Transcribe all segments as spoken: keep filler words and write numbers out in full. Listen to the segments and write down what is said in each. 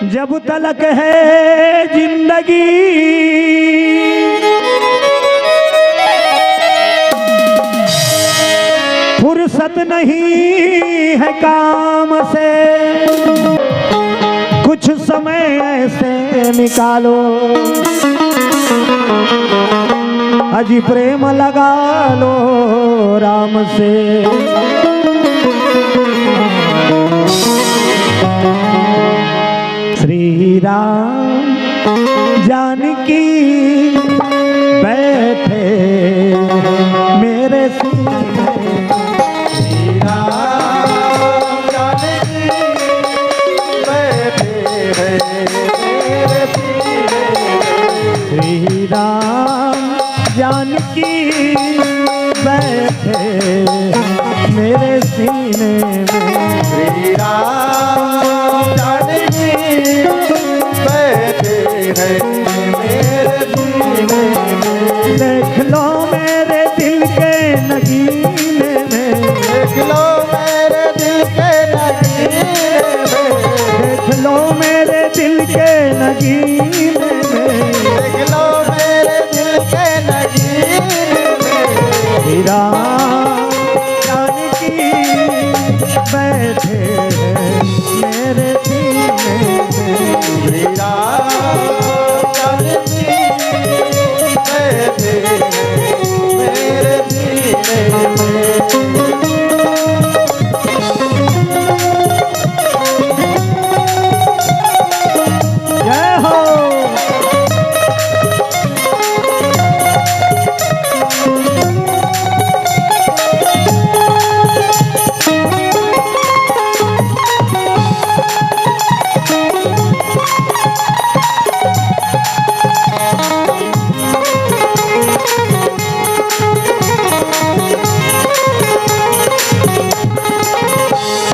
जब तलक है जिंदगी, फुर्सत नहीं है काम से, कुछ समय ऐसे निकालो, अजी प्रेम लगा लो राम से। श्री राम जानकी बैठे मेरे सीने। श्री राम जानकी बैठे हैं मेरे सीने। श्री राम जानकी बैठे मेरे सीने में। श्री राम जानकी बैठे हैं मेरे सीने में। देख लो मेरे दिल के नगीने में। देख लो मेरे दिल के नगीने में। देख लो मेरे दिल के नगीने में। देख लो मेरे दिल के नगीने में। श्री राम जानकी बैठे हैं मेरे सीने में। श्री राम जानकी बैठे हैं मेरे सीने में। जय हो।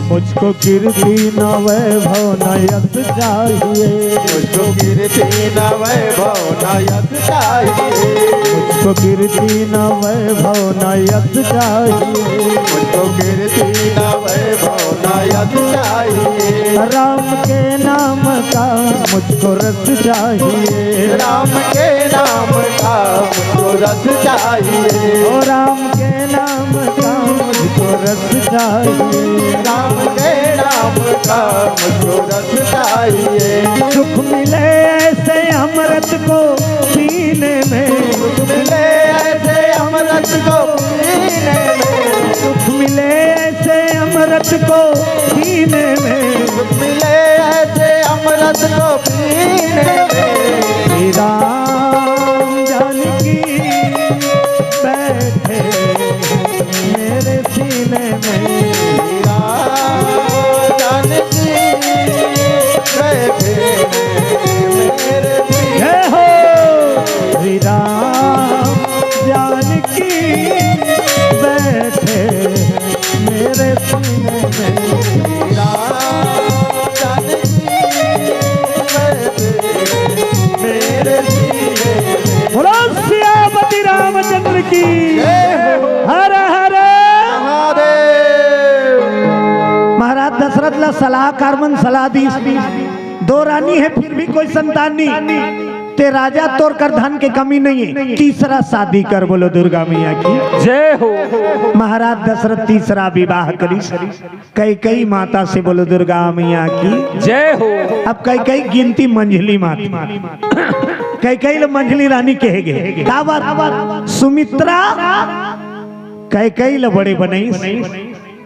मुझको कीर्ति न वैभव न यश चाहिए। मुझको कीर्ति न वैभव न यश चाहिए। मुझको कीर्ति न वैभव न यश चाहिए। मुझको कीर्ति न वैभव न यश चाहिए। राम के नाम का मुझको रस चाहिए। राम के नाम का मुझको रस चाहिए। ओ राम के नाम का मुझको रस चाहिए। राम के नाम का मुझको रस चाहिए। सुख मिले ऐसे अमृत को पीने में। सुख मिले ऐसे अमृत को पीने में। सुख मिले ऐसे अमृत को पीने में। सुख मिले ऐसे अमृत को पीने में। श्री राम जानकी बैठे मेरे सीने में। श्री राम जानकी बैठे मेरे सीने। जय हो। श्री राम जानकी बैठे मेरे सीने में। श्री राम जानकी बैठे मेरे सीने में। बोलो सियापति रामचंद्र की। जय हो। हर हर। महादेव। महाराज दशरथ ला सलाहकार मन सलाह दीस, दो रानी है फिर भी कोई संतान नहीं, ते राजा तोर कर धन के कमी नहीं है, तीसरा शादी कर। बोलो दुर्गा मैया की। जय हो। महाराज दशरथ तीसरा विवाह करिस कैकई माता से। बोलो दुर्गा मैया की। जय हो। अब कैकई गिनती मंझली माता, कैकई ल मंझली रानी कहे गे। काबर? सुमित्रा कैकई ल बड़े बनइस,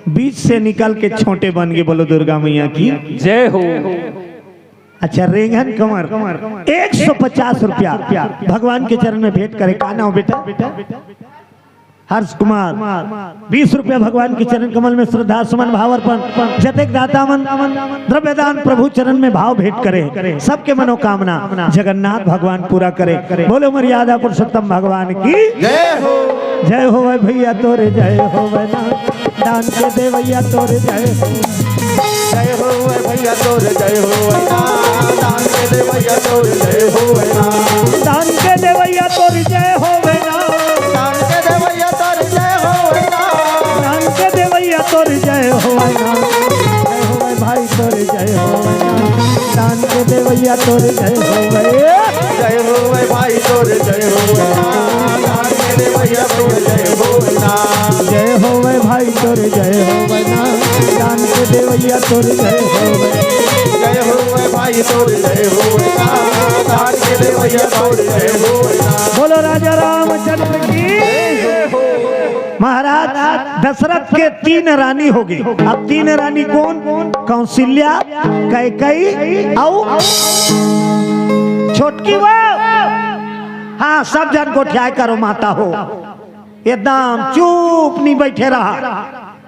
बीच से निकल के छोटे बन गे। बोलो दुर्गा मैया की। जय हो। अच्छा, रेंगन कंवर एक सौ पचास रुपया भगवान के चरण में भेंट करे। का नाम बेटा? हर्ष कुमार। बीस रुपया भगवान के चरण कमल में श्रद्धा सुमन भाव अर्पण। जतेक दाता मन द्रव्य दान प्रभु चरण में भाव भेंट करे, सबके मनोकामना जगन्नाथ भगवान पूरा करे। बोलो मर्यादा पुरुषोत्तम भगवान की। जय हो। जय होवे भैया तोरे जय होवे ना, दान के देवैया तोरे जय हो। जय होवे भैया तोरे जय होवे ना, दान के देवैया तोरे जय होवे ना। दान के देवैया तोरे जय होवे ना। दान के देवैया तोरे जय होवे ना। दान के देवैया तोरे जय होवे ना। जय होवे भाई तोरे जय होवे ना। दान के या तोर जय होवे। जय होवे भाई तोर जय होवे ना। दान के देवैया तोर जय होवे ना। जय होवे भाई तोर जय होवे ना। दान के देवैया तोर जय होवे। जय होवे भाई तोर जय होवे ना। दान के देवैया तोर जय होवे ना। बोलो राजा रामचंद्र की। जय हो। महाराज दशरथ के तीन रानी होगे। अब तीन रानी कोन? कौशल्या, कैकई अउ छोटकी वो। हाँ, सब झन गोठियाए करो माता हो, एकदम चुप नी बइठे रहा।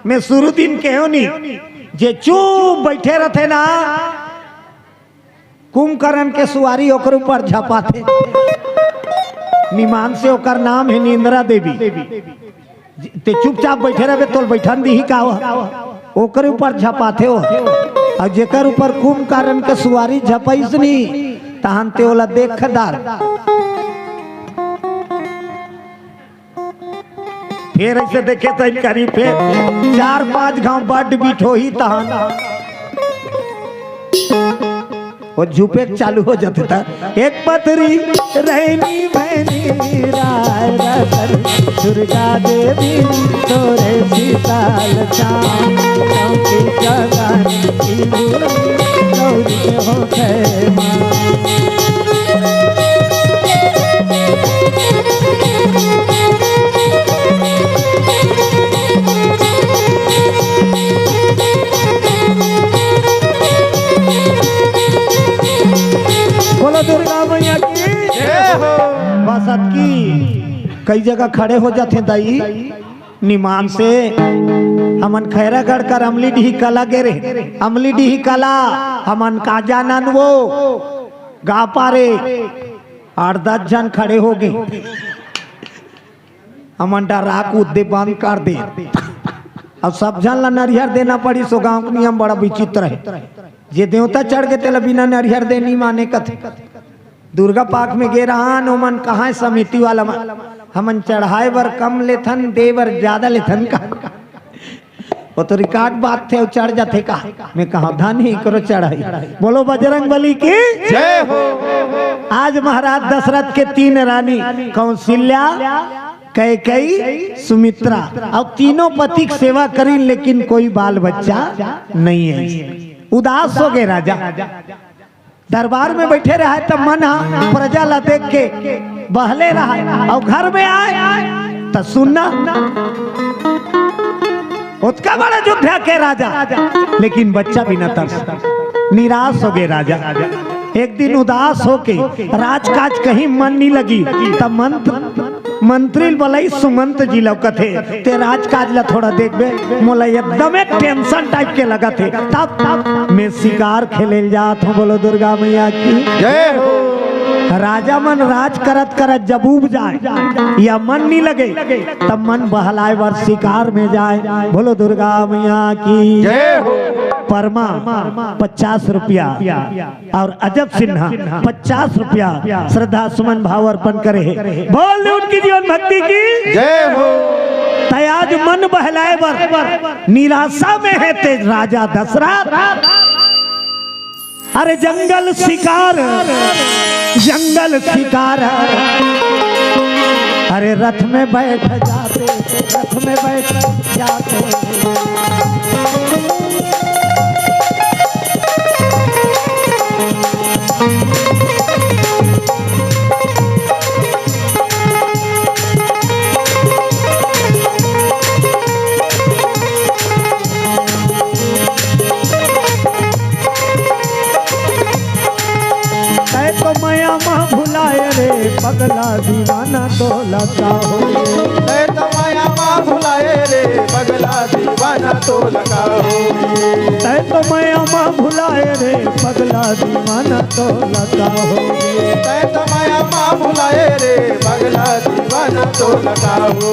मैं शुरू दिन कहेंव नी, जे चुप बइठे रथे ना, कुंभकर्ण के सुवारी ओकर ऊपर झपाथे। निमान से ओकर नाम हे निंद्रा देवी। ते चुपचाप बइठे रहबे, तोल बइठन दिही का वो? ओकर ऊपर झपाथे वो। अउ जेकर ऊपर कुंभकर्ण के सुवारी झपइस नी, तहन ते ओला देख दार। फेर अइसे देखे तइन करी, फेर चार पांच घांव बड बिठोही तहन वो झुपे के चालू हो जाथे। त एक पतरी रहनी बहनी राय रतन दुर्गा देवी तोरे सीताल चाम चौकी जगन की गौरी हो गए माँ। बोलो दुर्गा मैया की। जय हो। बस अतकी कई जगह खड़े हो जाथे दाई। निमान से हमन खैरागढ़ कर अमली डीही कला गे रहे। अमली डीही कला हमन का जानन वो गा पारे। आठ दस झन खड़े होगे। हमन डरा कूद दे बंद कर दे। अब सब झन ला नरिहर देना पड़ी। सो गांव के नियम बड़ा विचित्र हे। जे देवता चढ़ गे तेला बिना नरिहर दे नी माने कथे। दुर्गा पाख में गे रहन, ओमन कहाँ समिति वाला मन, हमन चढ़ाए बर कम लेथन, दे बर ज्यादा लेथन का। वो तो रिकॉर्ड बात थे, वो चढ़ जाथे का। मैं कहा धन ही करो चढ़ाई। बोलो बजरंग बली की। जय हो। आज महाराज दशरथ के तीन रानी कौशल्या, कैकई, सुमित्रा, अब तीनों पति के सेवा करिन, लेकिन कोई बाल बच्चा नहीं है। उदास हो गए राजा। दरबार में बइठे रहय त मन ह प्रजा ला देख के बहले रहय, अउ घर में आय त सुन्ना। ओतका बड़ा अयोध्या के राजा, लेकिन बच्चा बिना तरस, निराश हो गए राजा। एक दिन उदास होके राजकाज कहीं मन नहीं लगी, त मंत्र मंत्री ल बलई सुमंत जी ल कथे, "ते राजकाज ल थोड़ा देखबे, मोला एकदमे टेंशन टाइप के लगत हे।" तब, तब मैं शिकार खेले ल जात हूँ। बोलो दुर्गा मैया की। जय हो। राजा मन राज करत करत जब उब जाए या मन नहीं लगे, तब मन बहलाए बर शिकार में जाए। बोलो दुर्गा मैया की। जय हो। परमा पचास रुपया और अजब सिन्हा पचास रुपया श्रद्धा सुमन भाव अर्पण करे हे। बोल उनकी जीवन भक्ति की। जय हो। त आज मन बहलाए बर निराशा में हे तेज राजा दशरथ। अरे जंगल शिकार, जंगल शिकार। अरे रथ में बैठ जाते, रथ में बैठ जाते। तै तो मया मा भुलाए रे पगला दीवाना तोला का हो। तै तो मया मा भुलाए रे पगला दीवाना तोला का हो। तै तो मया मा भुलाए रे पगला दीवाना तोला का हो। तै तो मया मा भुलाए रे पगला दीवाना तोला का हो।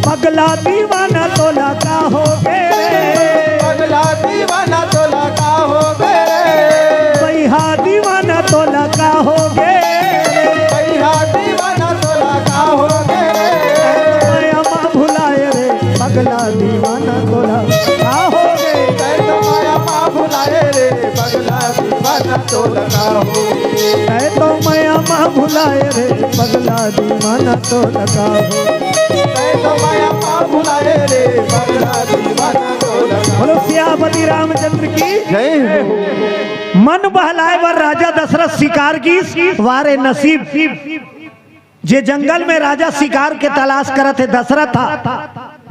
पगला दीवाना तोला का हो गे रे। पगला दीवाना तोला का हो गे रे। बैहा दीवाना तोला का हो गे रे। बैहा दीवाना तोला का हो गे रे। मया मा भुलाए रे पगला दीवाना तोला का हो गे। तै तो मया मा भुलाए रे पगला दीवाना तै तो मया मा भुलाए रे पगला दीवाना तो लगा हो। तै तो मया मा भुलाए रे पगला दीवाना तो लगा हो। बोलो सियापति रामचंद्र की। जय हो। मन बहलाए बर राजा दशरथ शिकार की वारे नसीब। जे जंगल में राजा शिकार के तलाश करत हे दशरथ हा,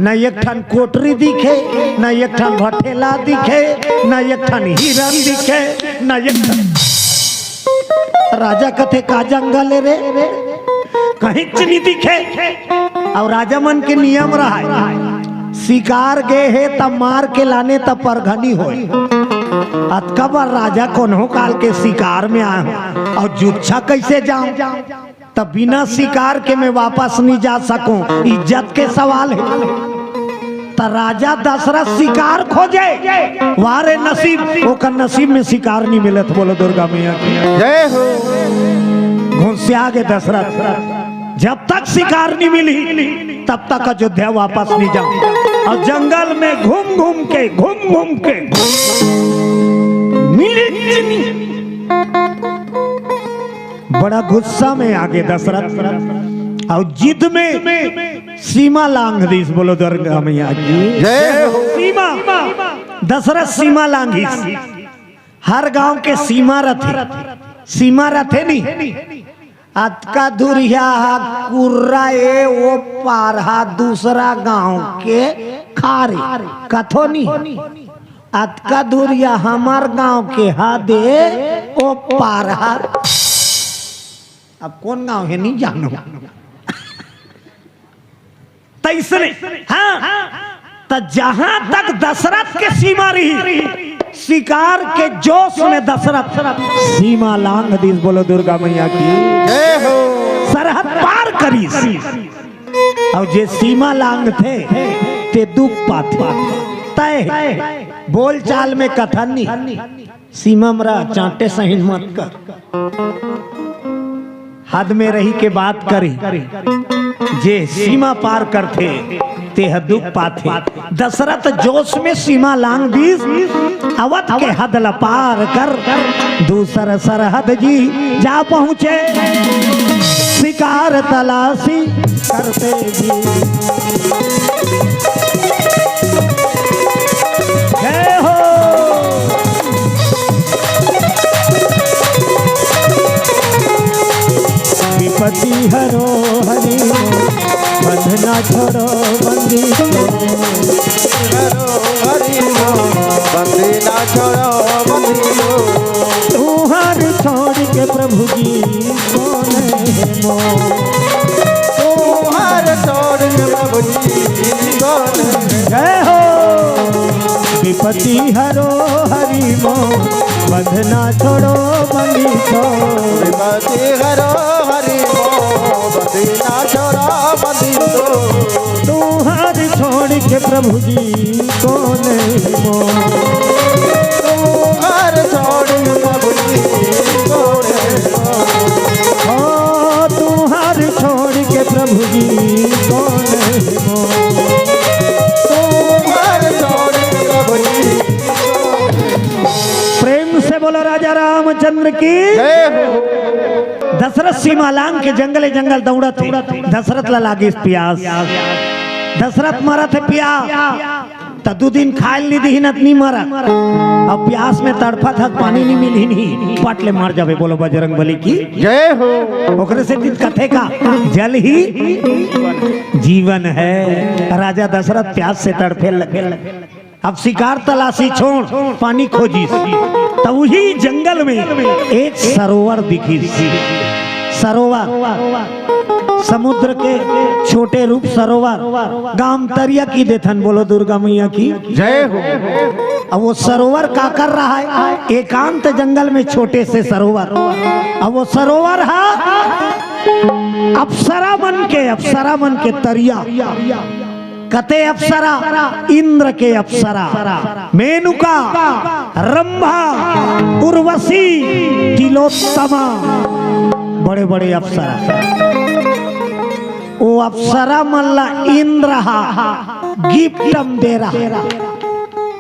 न एक ठन कोटरी दिखे, न एक ठन भठेला दिखे, न एक ठन हिरन दिखे, न एक ठन। राजा कथे, "का जंगल हे रे? कहीं च नहीं दिखे।" अउ राजा मन के नियम रहय, शिकार गे हे त मार के लाने त परघनी होय। अतका बार राजा कोनो काल के शिकार में आए हो अउ जुच्छा कैसे जाऊं? त बिना शिकार के मैं वापस नहीं जा सकूं, इज्जत के सवाल हे। त राजा दशरथ शिकार खोजे, वारे नसीब, ओकर नसीब में शिकार नहीं मिलत। बोलो दुर्गा मैया की। जय हो। घुसिया गे दशरथ, जब तक शिकार नहीं मिली तब तक अयोध्या वापस नहीं जाऊं। अउ जंगल में घूम घूम के, घूम घूम के मिली नहीं। बड़ा गुस्सा में आगे दशरथ अउ जिद में सीमा लांघ दीस। बोलो दुर्गा मैया की। जय हो। सीमा, दशरथ सीमा लांघिस। हर गांव के सीमा रथे, सीमा रथे नहीं। अतका दूरिहा हा कुर्रा ए, ओ पार हा दूसरा गांव के खारे, कथो नहीं। अतका दूरिहा हमर गांव के हा दे, ओ पार हा। अब कौन गांव हे नहीं जानो। तैसने, हाँ, त जहां तक दशरथ के सीमा रही, शिकार के जोश में दशरथ सीमा लांघ दीस। बोलो दुर्गा मैया की। जय हो। सरहद पार करीस। अउ जे सीमा लांघथे, ते दुख पाथे। तय बोलचाल में कथन नहीं। सीमा म रह, चांटे सहिन मत कर। हद में रही के बात करी, जे सीमा पार करथे, तेह दुख पाथे। दशरथ जोश में सीमा लांघ दीस, अवध के हद ल पार कर, दूसर सरहद जी जा पहुँचे। शिकार तलाशी करते जी। जय हो। विपत्ति हरो हरि मोर, बंधना छोड़ो बंदी को। हरो हरि मोर, बंधना छोड़ो बंदी को। तुहार छोड़ के प्रभु जी कौन हे मोर? तुहार छोड़ के प्रभु जी कौन हे? जय हो। विपत्ति हरो हरि मोर, बंधना छोड़ो बंदी छोड़। विपत्ति हरो हरि मोर, बंधना छोड़ो बंदी छोड़। तुहार छोड़ के प्रभु जी कौन हे मोर? तुहार छोड़ के प्रभु जी कौन हे मोर? ओ, तुहार छोड़ के प्रभु जी कौन हे मोर? तुहार छोड़ के प्रभु जी। प्रेम से बोलो राजा रामचंद्र की। जय हो। दशरथ सीमा लांघ के जंगले जंगल दौड़त हे। दशरथ ला लागिस पियास। दशरथ मरत हे पियास। त दू दिन खाए ल नी दिही न, त नी मरत। अब प्यास में तड़फत हस, पानी नी मिलही नहीं, पट ले मर जाबे। बोलो बजरंग बली की। जय हो। ओकरे सेती त कथे का, जल ही जीवन है। राजा दशरथ प्यास से तड़फे लगे। अब शिकार तलाशी छोड़, पानी खोजिस, त उही जंगल में एक सरोवर दिखिस। सरोवर, समुद्र के छोटे रूप सरोवर, गाम तरिया कहि देथन। बोलो दुर्गा मैया की। जय हो। अब वो सरोवर काकर रहय? एकांत जंगल में छोटे से सरोवर। अब वो सरोवर हा अप्सरा मन के, अप्सरा मन के तरिया। कते अप्सरा? इंद्र के अप्सरा, मेनुका, रंभा, उर्वशी, तिलोत्तमा, बड़े बड़े अप्सरा। ओ अप्सरा मन ला इंद्र हा गिफ्ट म दे रहा।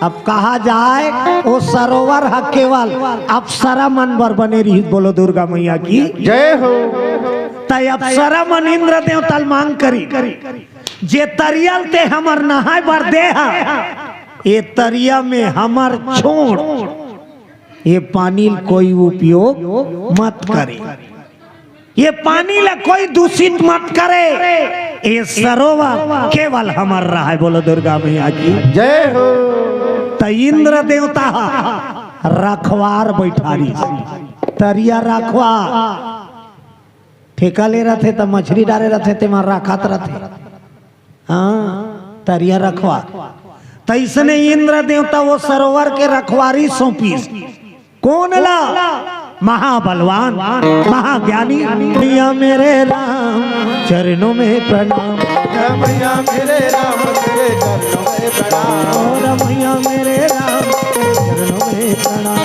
अब कहा जाए, वो सरोवर ह केवल अप्सरा मन बर बने रहिस। बोलो दुर्गा मैया की। जय हो। त अप्सरा मन इंद्र देवता ल मांग करिन, जे तरिया ल ते हमर नहाय बर दे ह, ये तरिया में हमर छोड़, ये पानी ल कोई उपयोग मत करे, ये पानी ल कोई दूषित मत करे, ये सरोवर केवल हमर रहय। बोलो दुर्गा मैया की। जय हो। त इंद्र देवता ह रखवार बइठारिस, तरिया रखवार। ठेका ले रथे त मछरी डारे रथे, तेमा राखत रथे। हाँ, तरिया रखवार। तइसने इंद्र देवता वो सरोवर के रखवारी सौंपिस। कोन ला? महाबलवान, महाज्ञानी। मैया मेरे राम चरणों में प्रणाम। मैया मेरे राम तेरे चरणों में प्रणाम। ओ मैया मेरे राम तेरे चरणों में प्रणाम।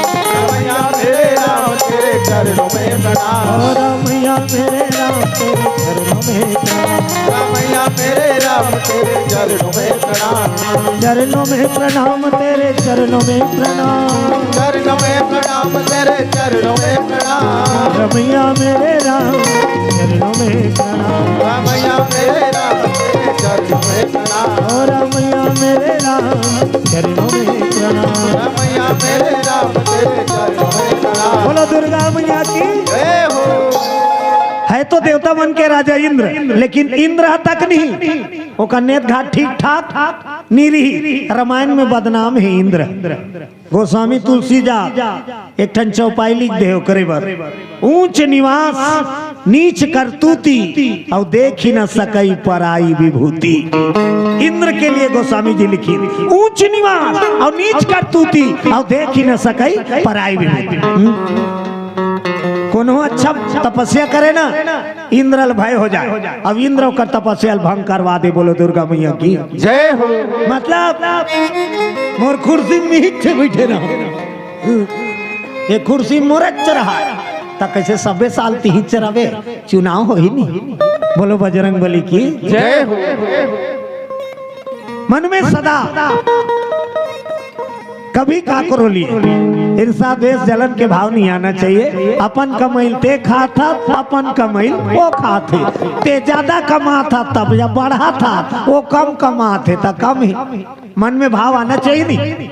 मैया मेरे राम तेरे चरणों में प्रणाम। ओ मैया मेरे राम तेरे चरणों में प्रणाम। मैया मेरे राम तेरे चरणों में प्रणाम। चरणों में प्रणाम, तेरे चरणों में प्रणाम। चरणों में प्रणाम, तेरे चरणों में प्रणाम। रमैया मेरे राम, चरणों में प्रणाम। रमैया मेरे राम, तेरे चरणों में प्रणाम। ओ रमैया मेरे राम, चरणों में प्रणाम। रमैया मेरे राम, तेरे चरणों में प्रणाम। बोलो दुर्गा मैया की। जय हो। है तो देवता मन के राजा इंद्र, लेकिन इंद्र ह तक नहीं, ओकर नेत घात ठीक ठाक नी रही। रामायण में बदनाम हे इंद्र। गोस्वामी तुलसीदास एक ठन चौपाई लिख दे ओकरे बर, ऊंच निवास नीच करतूती, अउ देखी न सकई पराई विभूति। इंद्र के लिए गोस्वामी जी लिखिन, ऊंच निवास अउ नीच करतूती, अउ देखी न सकई पराई विभूति। हम्म? कोनो अच्छा तपस्या करे ना, इंद्र ल भय हो जाय। अब इंद्र ओकर तपस्या ल भंग करवा दे। बोलो दुर्गा मैया की। जय हो। मतलब मोर कुर्सी में नीचे बइठे रहो, ये कुर्सी मोरेच रहा, त कइसे सबे साल तिहीच रवे, चुनाव होही नी। बोलो बजरंग बली की। जय हो। मन में सदा कभी काकरो लिए ईर्ष्या, द्वेष, जलन के भाव नहीं आना चाहिए। अपन कमइल ते खात ह, अपन कमइल वो खात हे। ते ज्यादा कमात ह तब जब बढ़ात ह, वो कम कमात हे त कम ही। मन में भाव आना चाहिए नहीं।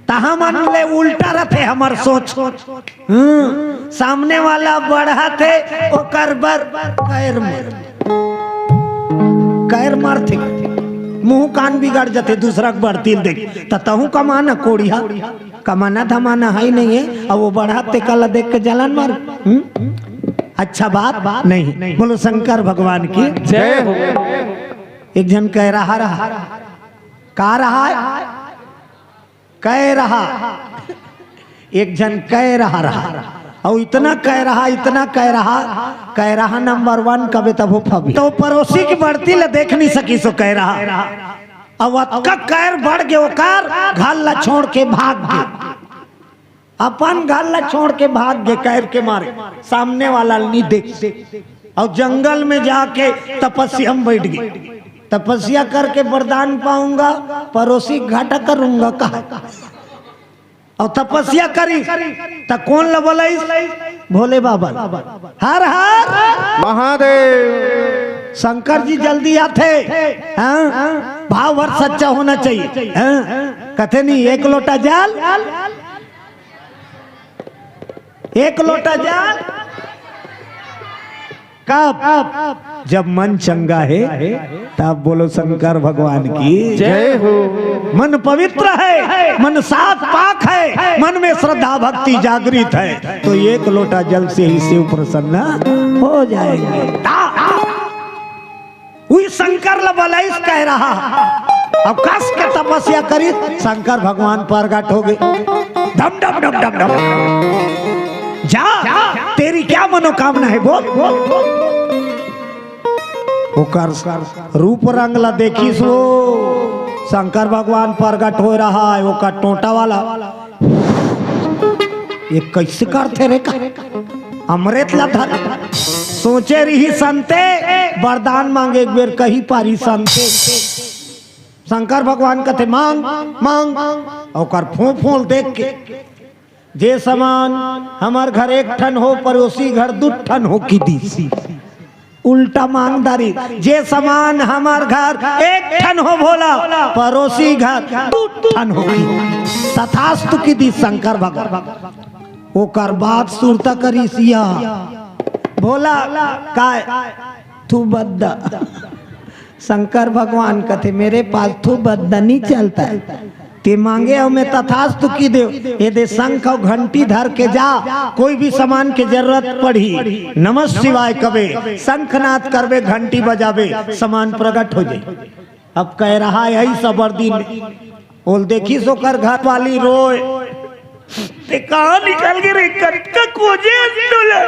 तहाँ मन ले उल्टा रथे हमर सोच। हम्म, सामने वाला बढ़त हे, ओकर बर कैर मर, कैर मरथे, मुंह कान बिगड़ जथे, दूसरा के बढ़ती ल देख, त तहूं कमाना कोड़िया, कमाना धमाना है नहीं है। अब वो बढ़त हे, तेकर ला देख के जलन मर। हम्म? अच्छा बात नहीं। बोलो शंकर भगवान की। जय हो। एक झन कैराहा रहा, का रहा है? कैराहा। एक झन कैराहा रहा, अउ इतना कैराहा, इतना कैराहा, कैराहा नंबर वन कबे तभो फबे। त परोसी के बढ़ती ल देख नहीं सकिस ओ कैराहा। अउ अतका कैर बढ़ गे ओकर, घर ल छोड़ के भाग गे। अपन घर ल छोड़ के भाग गे कैर के मारे, सामने वाला ल नी देख। अउ जंगल में जाके तपस्या में बइठ गे। तपस्या करके वरदान पाऊंगा, परोसी के घाटा करूंगा कहा। अउ तपस्या करिस, त कोन ल बलाइस? भोले बाबा। हर हर महादेव। शंकर जी जल्दी आथे। हाँ? भाव हर सच्चा होना चाहिए। हाँ? कथे नहीं, एक लोटा जल, एक लोटा जल। कब? जब मन चंगा हे, तब। बोलो शंकर भगवान की। जय हो। मन पवित्र हे, मन साफ पाक हे, मन में श्रद्धा भक्ति जागृत हे, त एक लोटा जल से ही शिव प्रसन्न हो जाएंगे। उही शंकर ल बलाइस कैराहा। अब कस के तपस्या करिस, शंकर भगवान प्रगट हो गे। धम धम धम धम धम। जा, तेरी क्या मनोकामना है बोल। ओकर रूप रंग ला देखिस वो, शंकर भगवान प्रगट हो रहा है, ओकर टोंटा वाला। ये कइसे करथे रे का? अमृत ला धर। सोचे रही संते, वरदान मांगे एक बेर कही पारी संते। शंकर भगवान कथे, "मांग, मांग।" ओकर फोफोल देख के, "जे समान हमर घर एक ठन हो, परोसी घर दू ठन हो," कहि दिस। उल्टा मांग डारिस, "जे समान हमर घर एक ठन हो भोला, परोसी घर दू ठन हो," कहि दिस। तथास्तु कहि दिस शंकर भगवान। ओकर बाद सुरता करिस या, "भोला, काय? थू बद्दा।" शंकर भगवान कथे, "मेरे पास थू बद्दा नहीं चलता है। ते मांगे हो, मैं तथास्तु कहि देंव। ये दे शंख अउ घंटी धर के जा, कोई भी समान के जरूरत पड़ही, नमः शिवाय कबे, शंखनाद करबे, घंटी बजाबे, समान प्रगट हो जाही।" अब कह रहा है यही सबर दिन, ओला देखिस ओकर घर वाली रोय, "ते कहाँ निकल गे रे, कतका खोजे हन तोला?"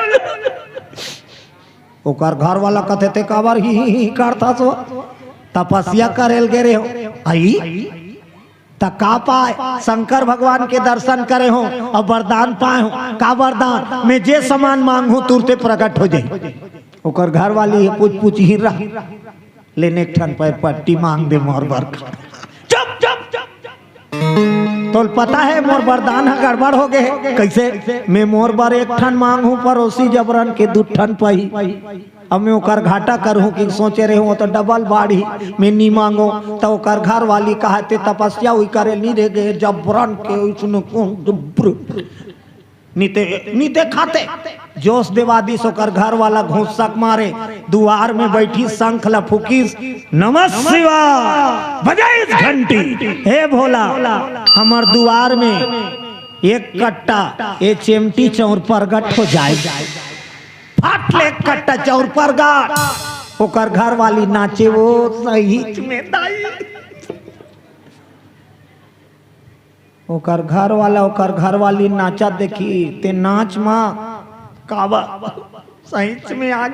ओकर घर वाला कथे, "ते काबर ही, ही, ही करथस हो? तपस्या करे ल गे रेहेंव।" "अई, त का पाय?" "शंकर भगवान के दर्शन करे हों अउ वरदान पाय हों।" "का वरदान?" "मैं जे समान मांगहूं, तुरते प्रगट हो जाही।" ओकर घर वाली हे, पूछ पूछ ही रहा, "ले ने एक ठन पैर पट्टी मांग दे मोर बर।" "चुप, चुप, चुप, चुप।" "तोला पता हे मोर वरदान ह गड़बड़ हो गे हे।" "कइसे?" "मैं मोर बर एक ठन मांगहूं, परोसी जबरन के दू ठन पाही। अब मैं ओकर घाटा करहूं कि सोचे रेहेंव, ओ तो डबल बाढ़ही, मैं नी मांगों।" त ओकर घर वाली कहा, "ते तपस्या उही करे ल नी रे गे, जबरन के उसने को जबर।" नी ते, नी ते खाते। जोश देवा दिस ओकर घर वाला, घूंसक मारे दुवार में बइठिस, शंख ला फूकिस, "नमः शिवाय, बजाइस घंटी, हे भोला, हमर दुवार में एक कट्टा ए चेमटी चौर परगट हो जाय।" फाट ले एक कट्टा चौर परगट। ओकर घर वाली नाचे वो सहीच में दाई। ओकर घर वाला, ओकर घर वाली नाचा देखी, ते नाच मा काबर सहीच में आज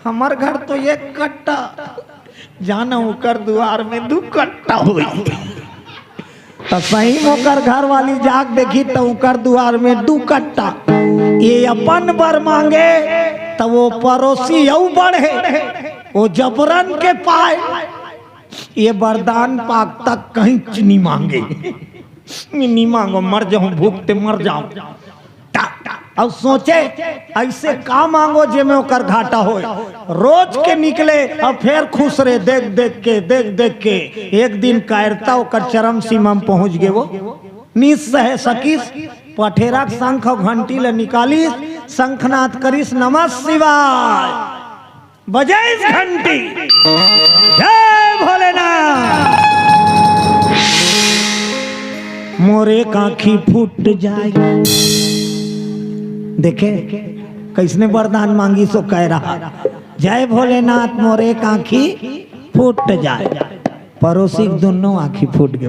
हमर घर तो एक कट्टा, जाना ओकर दुवार में दू कट्टा होई। त सही में ओकर घर वाली जाग देखी त ओकर दुवार में दू कट्टा। ये अपन बर मांगे त वो परोसी अउ बढ़े, वो जबरन के पाय। ये वरदान पाक तक कहीं च नहीं मांगे। "मैं नहीं मांगों, मर जाऊं, भूख ते मर जाऊं।" अउ सोचे, "अइसे का मांगों जेमे ओकर घाटा होय?" रोज के निकले अउ फेर खुश रहे, देख देख के, देख देख के। एक दिन कायरता ओकर चरम सीमा में पहुंच गे, वो नी सहे सकिस, पठेरा के शंख अउ घंटी ल निकालिस, शंखनाद करिस, "नमः शिवाय।" बजाइस घंटी, जय भोलेनाथ। मोर एक आंखी फूट जाय। देखे, कइसने वरदान मांगिस ओ कह रहा, "जय भोलेनाथ, मोर एक आंखी फूट जाय।" परोसी के दुनों आंखी फूट गे।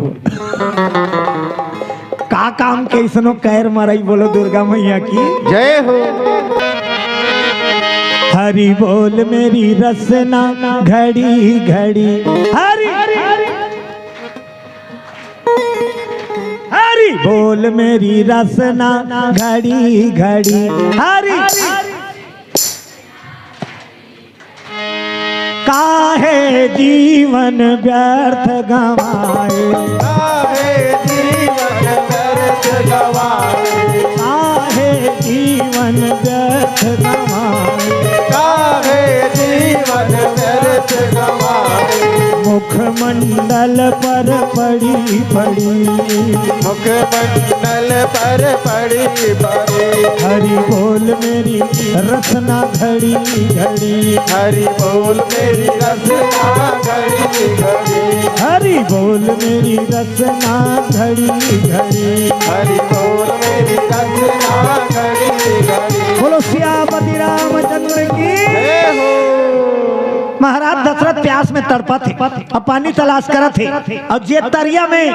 का काम के अइसनो कैर मरई, बोलो दुर्गा मैया की। जय हो। हरि बोल मेरी रसना घड़ी घड़ी, हरि, हरि बोल मेरी रसना घड़ी घड़ी, हरि। काहे जीवन व्यर्थ गंवाए। काहे जीवन व्यर्थ गंवाए। काहे जीवन व्यर्थ गंवाए। काहे जीवन व्यर्थ गंवाए। मुखमंडल पर पड़ी पड़ी। मुखमंडल पर पड़ी पड़ी। हरि बोल मेरी रसना घड़ी घड़ी। हरि बोल मेरी रसना घड़ी घड़ी। हरि बोल मेरी रसना घड़ी घड़ी। हरि बोल मेरी रसना घड़ी घड़ी। बोलो सियापति रामचंद्र की। जय हो। महाराज दशरथ प्यास में तड़पत हे, अब पानी तलाश करत हे, अउ जे तरिया में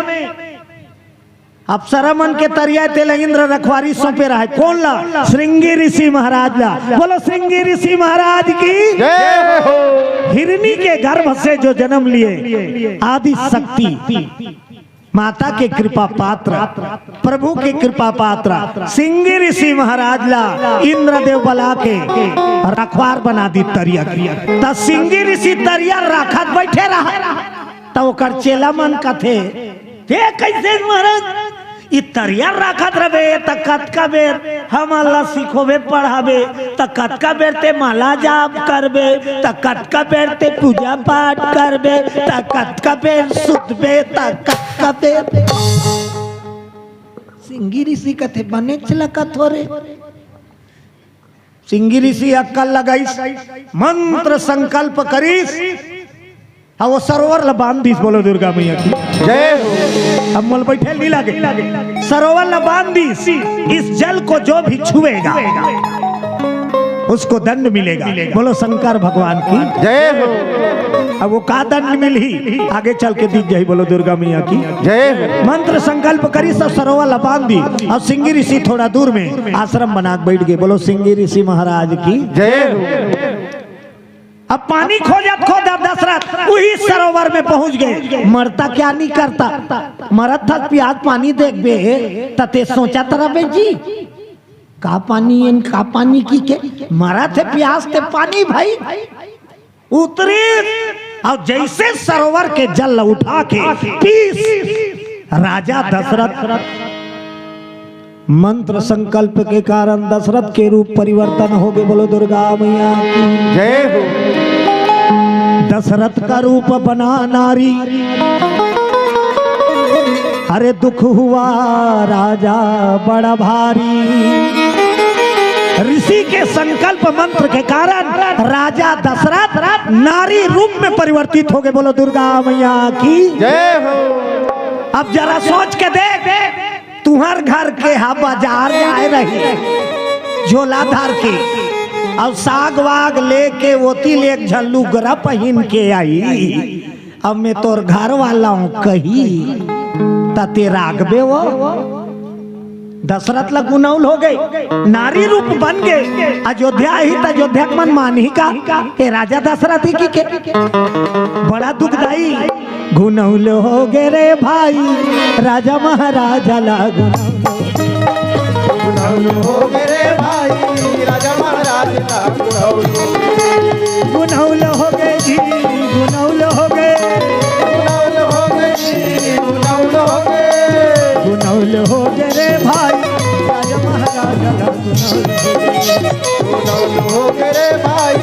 अप्सरा मन के तरिया तेला इंद्र रखवारी सौंपे रहय। कोन ला? श्रृंगी ऋषि महाराज ला। बोलो श्रृंगी ऋषि महाराज की। जय हो। हिरनी के गर्भ से जो जन्म लिए आदि शक्ति, माता के कृपा पात्र, प्रभु के कृपा पात्र श्रृंगी ऋषि महाराज ला इंद्रदेव बला के रखवार बना दिस तरिया के। त श्रृंगी ऋषि तरिया राखत बइठे रहय। त ओकर चेला मन कथे, "ते कइसे महाराज, ई तरिया राखत रबे, त कतका बेर हमन ला सिखोबे, पढ़ाबे, त कतका बेर ते माला जाप करबे, त कतका बेर ते पूजा पाठ करबे, त कतका बेर सुतबे, त कतका बेर।" सिंगी ऋषि कथे, "बनेच लकत हो रे।" सिंगी ऋषि अक्कल लगाइस, मंत्र संकल्प करिस, अउ वो सरोवर ला बांध दिस। बोलो दुर्गा मैया की जय हो। अब मोला बइठे ल नइ लागे, सरोवर ला बांध दिस। इस जल को जो भी छुएगा, उसको दंड मिलेगा। बोलो शंकर भगवान की जय हो। अब वो का दंड मिलही, आगे चल के दिख जाही। बोलो दुर्गा मैया की जय हो। मंत्र संकल्प करिस, सब सरोवर ला बांध दिस, अउ सिंगी ऋषि थोड़ा दूर में आश्रम बना के बइठ गे। बोलो सिंगी ऋषि महाराज की जय हो। अब पानी खोजत खोजत दशरथ उही सरोवर में पहुंच गे। मरता क्या नइ करता, मरत हस, पियास पानी देखबे, त ते सोचत रबे जी, का पानी एन, का पानी कहिके, मरत हे पियास ते पानी भाई। उतरिस अउ जइसे सरोवर के जल ल उठा के पीस, राजा दशरथ मंत्र संकल्प के कारण दशरथ के रूप परिवर्तन हो गे। बोलो दुर्गा मैया की जय हो। दशरथ का रूप बना नारी, अरे दुख हुआ राजा बड़ा भारी। ऋषि के संकल्प मंत्र के कारण राजा दशरथ नारी रूप में परिवर्तित हो गे। बोलो दुर्गा मैया की जय हो। अब जरा सोच के देख, तुंहर घर के हा बाजार जाए रही, झोला धर के, अउ साग वाग लेके ओती ले एक झन लुगरा पहिन के आई। अब मैं तोर घर वाला हूँ कही, त ते रागबे वो। दशरथ ला गुनौल हो गे, नारी रूप बन गे। अयोध्या ही त अयोध्या के मन मानही का, ए राजा दशरथ ही कहिके। बड़ा दुखदाई। गुनौल हो गे रे भाई, राजा महाराजा ला गुनौल। गुनौल हो गे रे भाई, राजा महाराज ला गुनौल। गुनौल हो गे जी, गुनौल हो गे। गुनौल हो गे जी, गुनौल हो गे। गुनौल हो गे रे भाई, राजा महाराजा ला गुनौल। गुनौल हो गे रे भाई,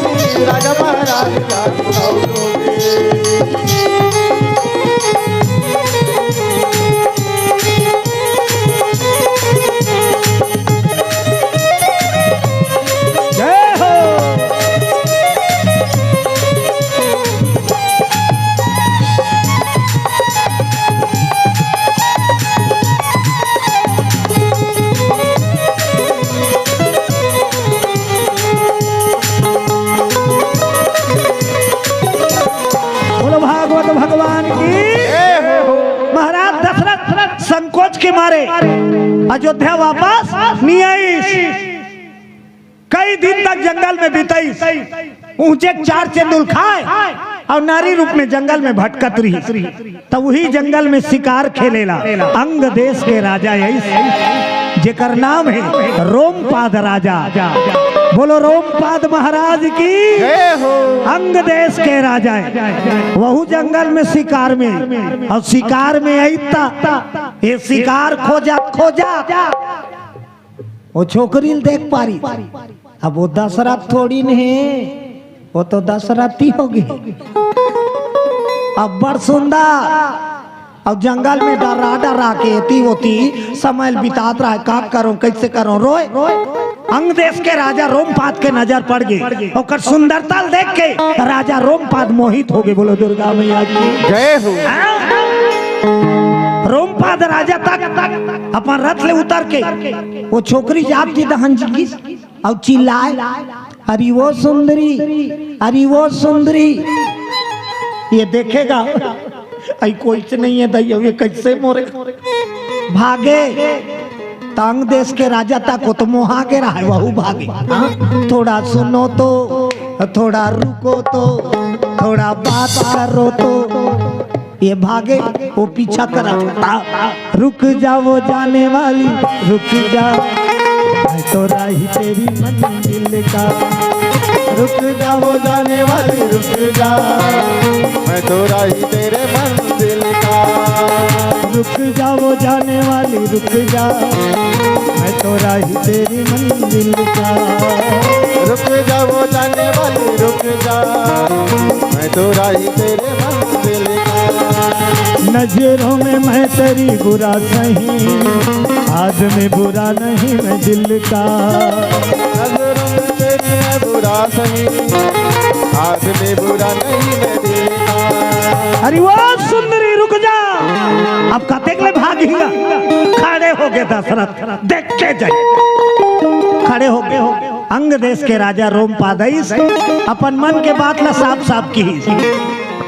राजा महाराज ला गुनौल हो गे। जय हो। बोलो भागवत भगवान की। जय हो। महाराज दशरथ संकोच के मारे अयोध्या वापस नइ आइस। कई दिन तक जंगल में बिताइस। ऊंचे चार चंदुल खाए अउ नारी रूप में जंगल में भटकत रही। त उही जंगल में शिकार खेलेला अंग देश के राजा आइस, जेकर नाम हे रोमपाद राजा। बोलो रोमपाद महाराज की। जय हो। अंग देश के राजा हे, वहू जंगल में शिकार में, अउ शिकार में आइस त ये शिकार खोजत खोजत वो छोकरी ल देख पारिस। अब वो दशरथ थोड़ी न हे, वो तो दशरथी हो गे। अब्बड़ सुंदर। अउ जंगल में डरा डरा के एती ओती समय ल बितात रहय, का करों, कइसे करों, रोय। अंग देश के राजा रोमपाद के नजर पड़ गे। ओकर सुंदरता ल देख के राजा रोमपाद मोहित हो गे। बोलो दुर्गा मैया की। जय हो। हाँ। रोमपाद राजा तक अपन रथ ले उतर के वो छोकरी जात जी दहन जी अउ चिल्लाए, "अरे वो सुंदरी, अरे वो सुंदरी।" ये देखेगा, "अई कोई से नइ हे दई, ये कइसे मोरे?" भागे। त अंग देश के राजा तक वो तो मोहा के रहय, वहू भागे। हाँ? थोड़ा सुनो तो, थोड़ा रुको तो, थोड़ा बात करो तो। ये भागे, वो पीछा करत। रुक जा वो जाने वाली, रुक जा, मैं तो राही तेरी मंजिल का। रुक जा वो जाने वाली, रुक जा, मैं तो राही तेरे मंजिल दिल का। रुक जा वो जाने वाली, रुक जा, मैं तो राही तेरी मंजिल का। रुक जा वो जाने वाली, रुक जा, मैं तो राही तेरे मंजिल का। नजरों में मैं तेरी बुरा सही, आदमी बुरा नहीं मैं दिल का। नजरों में तेरी मैं बुरा सही, आदमी बुरा नहीं मैं दिल का। अरे वाह सुंदरी, रुक जा, अब कतेक ले भागेगा? खड़े हो गे दशरथ, देख के जाए। खड़े हो गे। अंग देश के राजा रोमपाद आइस, अपन मन के बात ला साफ साफ किहिस,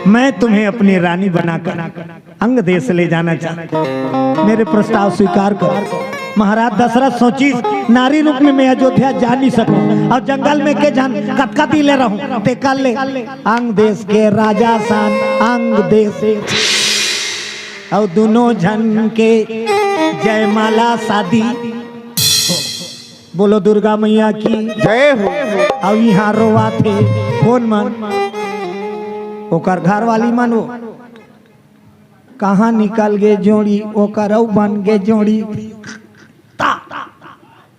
मैं तुम्हें अपनी रानी बनाकर अंग देश ले जाना चाहता हूँ, मेरे प्रस्ताव स्वीकार करो। महाराज दशरथ सोचिस, नारी रूप में मैं अयोध्या जा नहीं सकूं, और जंगल में के जान कतका दिन ले रहूं, तेकर ले अंग देश के राजा सन अंग देश। अउ दुनों झन के जयमाला शादी। बोलो दुर्गा मैया की। जय हो। अउ इहाँ रोवाथे कोन मन? ओकर घरवाली मन, वो कहाँ निकल गे जोड़ी, ओकर अउ बन गे जोड़ी। ता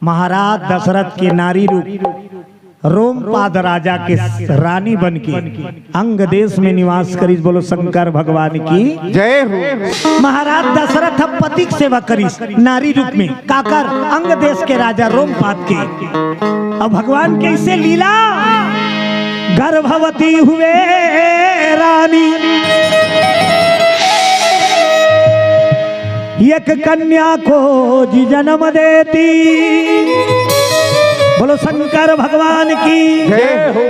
महाराज दशरथ के नारी रूप रोमपाद राजा के रानी बन के अंग देश में निवास करिस। बोलो शंकर भगवान की। जय हो। महाराज दशरथ अब पति के सेवा करिस नारी रूप में, काकर? अंग देश के राजा रोमपाद के। अब भगवान कैसे लीला, गर्भवती हुए रानी, एक कन्या को जी जन्म देती। बोलो शंकर भगवान की। जय हो।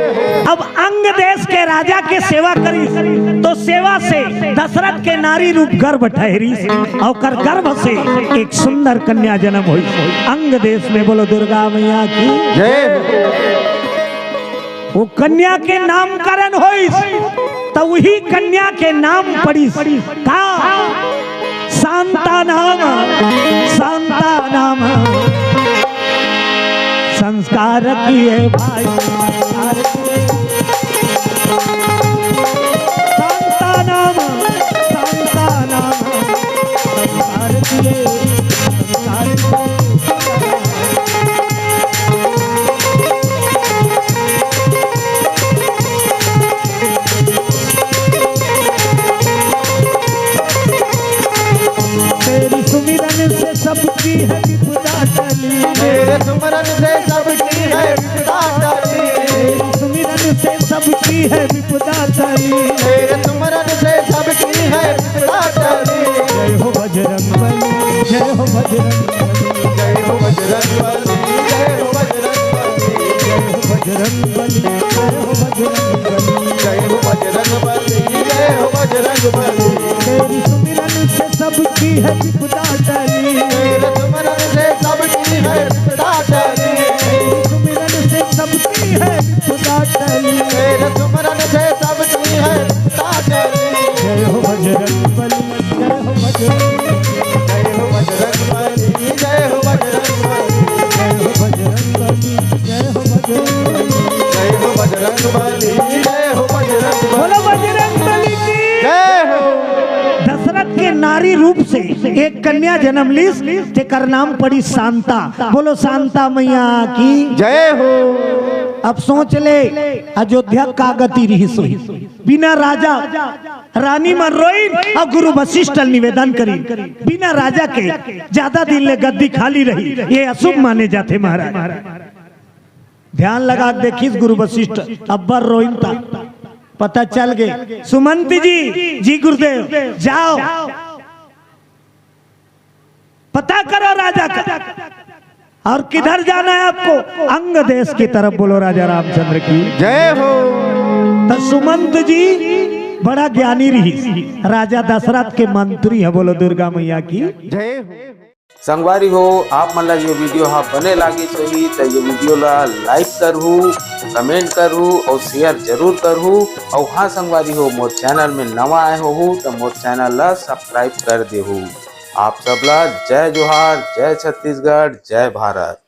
अब अंग देश के राजा के सेवा करिस, तो सेवा से दशरथ के नारी रूप गर्भ ठहरिस, और ओकर गर्भ से एक सुंदर कन्या जन्म होइस अंग देश में। बोलो दुर्गा मैया की। जय हो। वो कन्या के नामकरण होइस, त वही कन्या के नाम पड़िस का? शांता नाम, शांता नाम। संस्कार किए भाई, संस्कार किए। शांता नाम, शांता नाम। संस्कार किए, संस्कार किए। तेरी सुमिरन से सबकी है विपदा टली। तेरे सुमिरन से सबकी है विपदा टली। तेरी सुमिरन से सबकी है विपदा टली। तेरे सुमिरन से सबकी है विपदा टली। जय हो बजरंग बली, जय हो बजरंग बली। जय हो बजरंग बली, जय हो बजरंग बली। जय हो बजरंग बली, जय हो बजरंग बली। जय हो बजरंग बली, जय हो बजरंग बली। तेरी सुमिरन से सबकी है विपदा टली। तेरे सुमिरन से सबकी है विपदा टली। तेरी सुमिरन से सबकी है विपदा टली। तेरे सुमिरन से सबकी है विपदा टली। जय हो बजरंग बली, जय हो बजरंग बली। जय हो बजरंग बली, जय हो बजरंग बली। जय हो बजरंग बली, जय हो बजरंग बली। जय हो बजरंग बली, जय हो बजरंग बली। बोलो बजरंग बली की। जय हो। दशरथ के नारी रूप से एक कन्या जन्म लीस, जेकर नाम पड़ी शांता। बोलो शांता मैया की। जय हो। अब सोच ले, अयोध्या का गति रहिस होही। बिना राजा रानी मन रोइन अउ गुरु वशिष्ठ ल निवेदन करिन, बिना राजा के ज्यादा दिन ले गद्दी खाली रही, ये अशुभ माने जाथे महाराज। ध्यान लगा के देखिस गुरु वशिष्ठ, अब्बर रोइन ता पता चल गे। सुमंत जी, जी गुरुदेव, जाओ पता करो राजा का, और किधर जाना है आपको? अंग देश की तरफ। बोलो राजा रामचंद्र की। जय हो। तो सुमंत जी बड़ा ज्ञानी रहिस, राजा दशरथ के मंत्री है। बोलो दुर्गा मैया की। जय हो। संगवारी हो, आप मन ला ये वीडियो हा बने लागिस होही त ये वीडियो ला like करहू, comment करहू और share जरूर करहू। और हाँ संगवारी हो, मोर channel में नवा आए होहू त मोर channel ला subscribe कर देहू। आप सबला जय जोहार, जय छत्तीसगढ़, जय भारत।